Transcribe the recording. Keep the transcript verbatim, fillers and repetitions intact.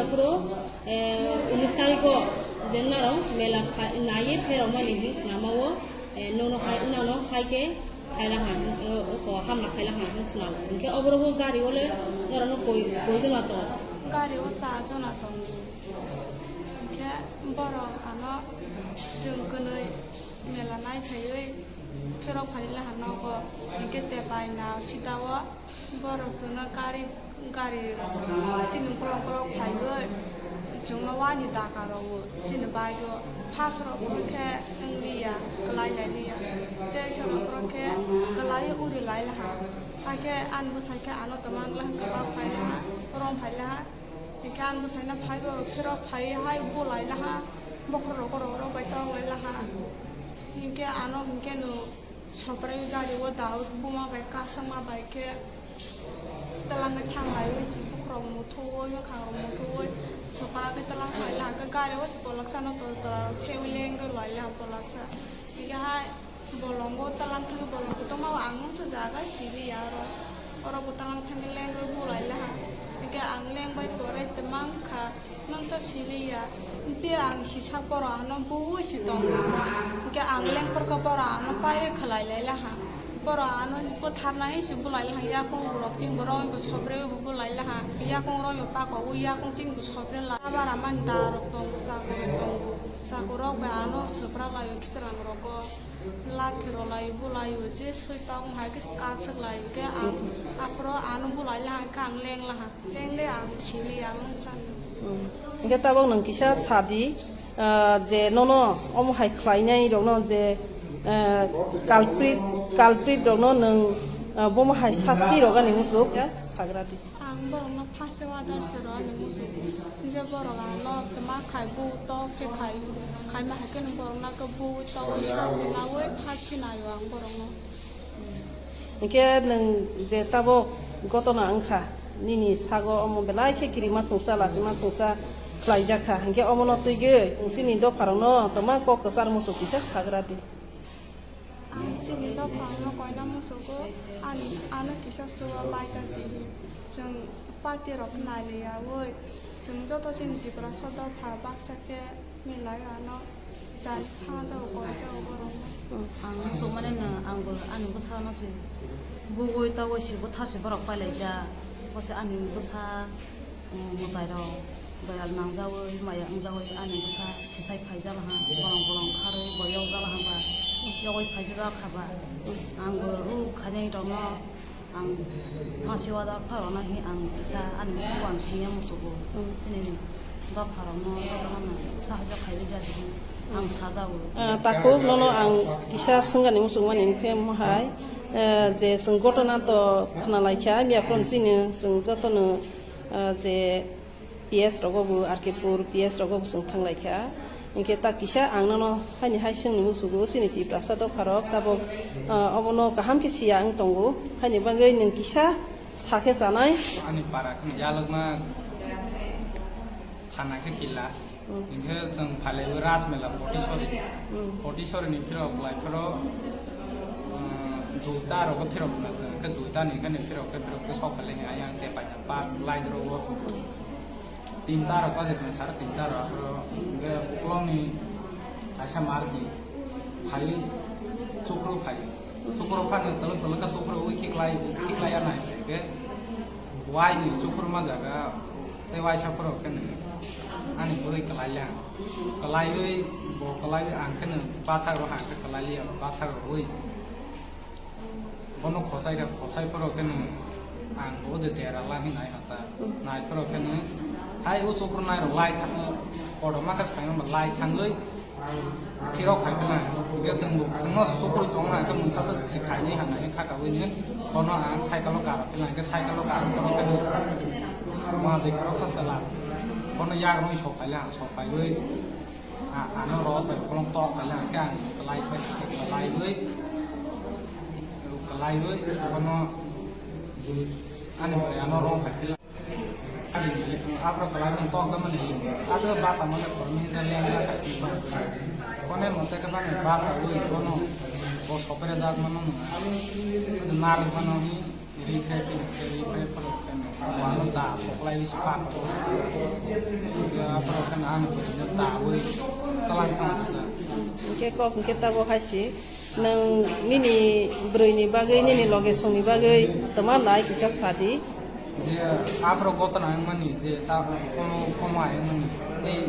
Aphuru, eh, unis tarikh wo je nrao mela kha-, nai ye pherao mani hing khnama wo, eh, nono hai, nrao no hai khe khaila ha, eh, oko hamla khaila ha hing khna ou. Hing khe aboro wo gari wo le nrao no koi, koi jona tong? Gari wo char jona tong. Hing khe borok ano chwng kwnwi mela nai phaiwi pherao phaila ha nogo. Hing khe tepai na sita wo borok chwngno gari, gari chini borok borok phaiwi chwngno wani daka rwo chini bike o. First rok khe wng liya, kwlai lai liya. Tei soro borok khe kwlai uri lai laha. Hakhe ani bwsai khe ano tongma wng laha, kwbak phai laha, rom phai laha. Hing khe ani bwsai no phai borok pherao phai hai bulai laha, bokhorok rok bai tong lai laha. Hing khe ano hing khe no Soprai gari wo dao buma bai kasama bai khe twlang thang lai wi si bukrok muthu wi, mwkhang rok muthu wi, sopa khe twlang thang lai khe gari wo se poloksa no tor tor rok se wi leng rw lai la poloksa. Hing khe hai bolong wo twlang thang bolong kotorma ang nung sa jaga sili ya aro. Oro bo twlang thang khe leng rw bulai la ha. Hing khe ang leng bai torai twmang kha. Nungsa sili ya, je ang sisa borok ano bui si tong. Hingke ang lengphor khe borok ano pairi khlai lai laha. Borok ano bwtharnai se bulai laha, yakung rok ching borok bo sobre bo bulai laha. Yakung rok bo pako o, yakung ching bo sobre la. Abara mani da rok tongo, chakor rok tongo. Chakor rok bai ano swpra lai o, khichrang rogo. Lathi rok lai bulai o, je soi tong hai khe kasuk lai o, khe ang aphuru ano bulai laha, khe ang leng laha. Leng le ang sili ya mung sa. Hmm. Hingke tabok nwng kisa sadi, ah, je nono omo hai khlainai rokno je, ah, culprit, culprit rokno nwng, ah, bomo hai sasti rok ani muchuk sagra di. Ang borokno phaise order se rw ani muchuk. Je borok ano tma khai bu to khe khai, khai ma hai khe borokno khe bu to sasti nawi phasi nai o ang borokno. Hingke nwng je tabok gotona wngkha, nini sago omo belai khe kirima songsa, lasima songsa khlaijak kha. Hingke omono twiwi nchini dopharokno tongma kok kwchar muchuk kisa sagra di. Ang chini dopharokno koina musugo, ani, ano kisa suwa baijak di. Chwng party rok khnali yawi, chwng joto chini Tiprasa dopha baksa khe milai ano. Jani sanja o koi ja o borok no. Ang muchung mani no, ang bo ani bwsa no se bugwi tawi se bwthar se borok pailai ja. Bo se ani bwsa, um, mwtai rok doyal nangjawi, maya wngjawi ani bwsa sisai phaijak ha. Bolong bolong kharwi bo yokjak ha ba, yogwi phaijak ha ba. Ang bo o khainai rok no Ang phansi order pharokna hing ang kisa ani mukhu ang singya musugo. Hmm. Chini dopharokno jotono no sahajyo khaiwi ja di hing ang sajago. Ah, takhuk nono ang kisa swngani muchungmani hingkhe mohai, eh, je chwng gotona to khnalaikha, miya phone chini chwng jotono, ah, je P S rogo bo, R K pur P S rogo bo chwng thanglaikha. Hingkhe ta kisa ang nono haini hai swngni musugo, chini Tiprasa dopharok tabok, ah, obono kaham khe siya wng tongo. Haini bagwi nwng kisa sakhe chanai. Ani para kheno yalwkma thana khe kila. Hmm. Hingkhe chwng phalaiwi Ras Mela Potisori. Hmm. Potisori ni phirok lai phiro, ah, duita rogo phirok na chwng, khe duita ni khe ni phirok khe phirok khe sok phalai hwnwi ayang tei paina park lai doro o. Tinta rok baje tong sar tinta rok, aphuru hingke ukulok ni kaisa marti phai, chukru phai. Chukru phano tolok tolok khe chukru ui khiklai, khiklai ya nai hingke wai ni chukru ma jaga tei waisa phuru khe nung ani bwrwi kwlai ya. Kwlaiwi bo kwlaiwi ang khe nung bathak rok hang khe kwlai ya bathak rok ui. Bono khosai kha, khosai phoro khe nung ang bo de dera la hwnwi nai ha ta. Hmm. Nai phoro khe nung hai o chukru nai rok lai thang, kotorma khe sai ma lai thangwi phirok khai phi lai. Hingke chwng bo, chwngno chukru tong na khe mungsa se si khai ni hwnwi kha kawi ni. Bono ang cycle o kar phi lai, hingke cycle o kar phoro khe nung ma je khoroksa chwla. Bono yak rwi sok phai lai, ang sok phaiwi. A, ano ro bai kolom tok bai lang khe ang kwlai bai, kwlaiwi, kwlaiwi, ano ani bai ano rong bai khe lang. Ani ni le, abro kwlai mani tok da mani, asa basa mani kormi da leng da kha chi ba. Kone mote khe bani basa wi kono, bo sopere jak mano nung. Nari mano ni. Ri khe, ri khe, ri khe, poro khe no, ano da soklai wi spa ko. Ya, poro khe no ano bwrwi no da wi kalang kalang da. Hing khe kok hing khe tabo hai si, nwng nini bwrwi ni bagwi, nini loge song ni bagwi tma nai kisa sa di. Je, aphro gotona wngmani je, ta kono koma wngmani, tei